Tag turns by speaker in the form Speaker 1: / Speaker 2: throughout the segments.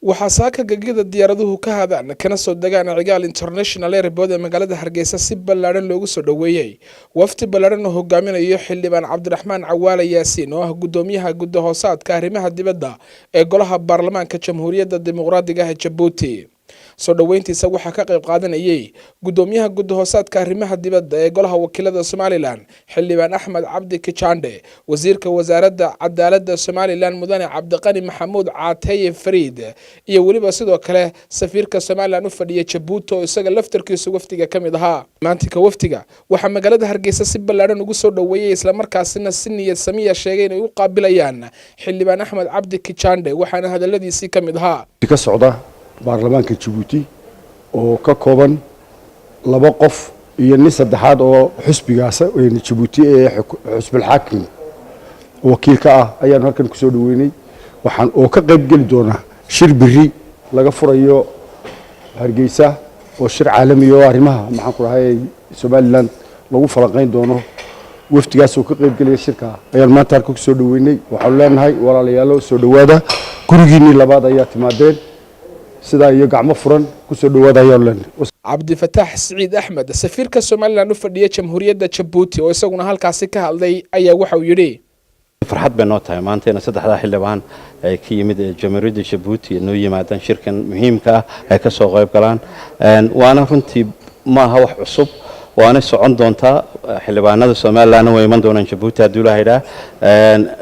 Speaker 1: Waxaa saaka gegida diyaaraduhu ka hadaan kana soo degaan Cigaal International Airport ee magaalada Hargeysa si ballaadhan loogu soo dhoweeyey wafdi ballaadhan oo hogaaminayo Xildhibaan Cabdiraxmaan Cawaale Yaasiin, oo ah guddoomiyaha gudda-hoosaadka arrimaha dibadda ee golaha baarlamaanka Jamhuuriyadda Dimuqraadiga ah ee Jabuuti. Soo dhoweyntiisa waxaa ka qayb qaadanayay guddoomiyaha gudda-hoosaadka arrimaha dibadda ee golaha wakiilada Somaliland, Xildhibaan Axmed Cabdi Kijaandhe, wasiirka wasaaradda cadaaladda Somaliland, Mudane Cabdiqani Maxamuud Caateye Fariid, iyo weliba sidoo kale safiirka Somaliland u fadhiya Jabuuti, oo isaga laftarkiisu wafdiga ka mid ahaa. Maantika wafdiga waxaa magaalada Hargeysa si ballaadhan ugu soo dhoweeyey, islamarkaasina si niyad samiya sheegay inay u qaabilayaan, Xildhibaan Axmed Cabdi Kijaandhe, waxaana hadaladiisii ka mid ahaa:
Speaker 2: Ka socda baarlamaanka Jabuuti oo ka kooban laba qof iyo nin saddexaad oo xusbigaas Jabuuti ee xusbulxaakim wakiil ka ah ayaanu halkan kusoo dhaweynay. Waxaan oo ka qayb geli doonaa shir biri laga furayo Hargeysa, oo shir caalami oo arrimaha, maxaan ku dhahay, Somaliland lagu falanqayn doono. Wafdigaas oo ka qayb gelaya shirka ayaan maanta halkan kusoo dhaweynay. Waxaanu leenahay, walaalayaalo, soo dhowaada, gurigiinnii labaad ayaa timaadeen, sidaa iyo gacmo furan kusoo dhawaada ayaanu leenahay.
Speaker 1: Cabdifataax Siciid Axmed, safiirka Somaliland u fadhiya Jamhuuriyadda Jabuuti, oo isaguna halkaasi ka hadlay, ayaa waxa uu yidhi:
Speaker 3: Farxad bay noo tahay maanta ina saddexdaa xildhibaan ay ka yimid Jamhuuriyadda Jabuuti noo yimaadaan, shirkan muhiimka ah ay ka soo qayb galaan. Waana runtii maaha wax cusub, waana socon doontaa. Xildhibaanada Somalilandna way iman doonaan Jabuuti hadduu Ilaha idhaa.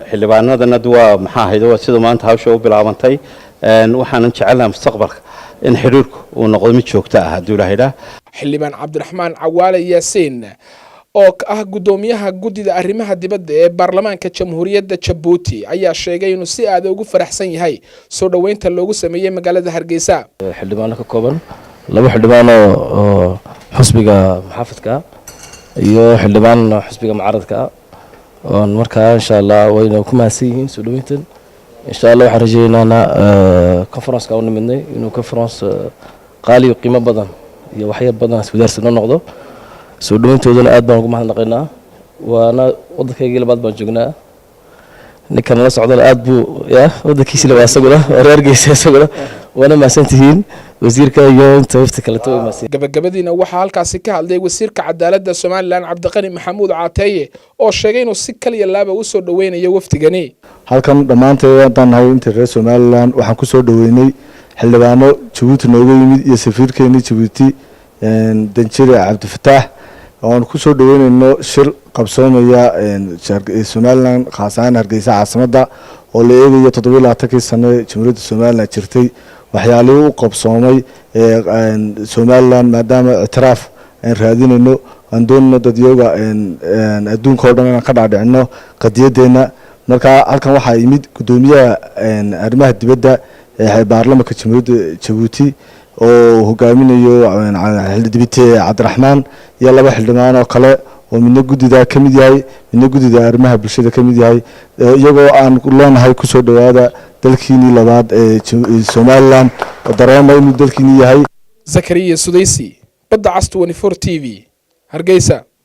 Speaker 3: Xildhibaanadana waa, maxaa ahayd, waa sida maanta hawsha u bilaabantay. Waxaanan jecelnaha mustaqbalka in xidhiirku uu noqdo mid joogto ah hadduu Ilaha idhaa.
Speaker 1: Xildhibaan Cabdiraxmaan Cawaale Yaasiin, oo ah guddoomiyaha guddida arrimaha dibadda ee baarlamaanka Jamhuuriyadda Jabuuti, ayaa sheegay inuu si aada ugu faraxsan yahay soo dhoweynta loogu sameeyey magaalada Hargeysa.
Speaker 4: Xildhibaano ka kooban laba xildhibaan oo xusbiga muxaafidka iyo xildhibaan xusbiga mucaaradka ah oon markaa insha Allah wayna ku mahadsan yihiin soo dhoweyntan. Insha Allah waxaan rajeynaynaa conference-ka u nimidnay inuu conference qaali iyo qiimo badan iyo waxyar badan iswadaarsi noo noqdo. Soo dhoweyntoodana aad baan ugu mahadnaqaynaa, waana waddankaygii labaad baan joognaa. Ninkan nala socdana aad buu ya waddankiisi labaad isaguna waa reer Geesa isaguna. Waana mahadsan tihiin wasiirka iyo inta wafti kaleto way mahadsan.
Speaker 1: Gabagabadiina waxaa halkaasi ka hadlay wasiirka cadaaladda Somaliland, Cabdiqani Maxamuud Caateeye, oo sheegay inuu si kaliya laaba u soo dhoweynayo wafdigani.
Speaker 5: Halkan dhammaanteed haddaan nahay inta reer Somaliland, waxaan ku soo dhoweynay xildhibaano Jabuuti nooga yimid iyo safiirkeenii Jabuuti, Danjire Cabdifataax, oan ku soo dhoweynayno shir qabsoomaya Somaliland, khaas ahaan Hargeysa caasimadda, oo la eegayo 27-kii sano ee Jamhuuriyadda Somaliland jirtay waxyaalihii u qabsoomay Somaliland, maadaama ictiraaf aan raadinayno, aan doonayno dadyoga adduunka oo dhan inaan ka dhaadhicino qadiyaddeena. Marka halkan waxaa yimid guddoomiyaha arrimaha dibadda ee baarlamanka Jamhuuriyadda Jabuuti oo hogaaminayo xildhibite Cabdiraxmaan iyo laba xildhibaan oo kale, oo midna guddida ka mid yahay, midna guddida arrimaha bulshada ka mid yahay, iyagoo aan leenahay kusoo dhowaada dalkiinii labaad ee Somaliland, dareema inuu dalkiinii yahay.
Speaker 1: Zakariya Sudaysi, Badda Cas 24 TV, Hargeysa.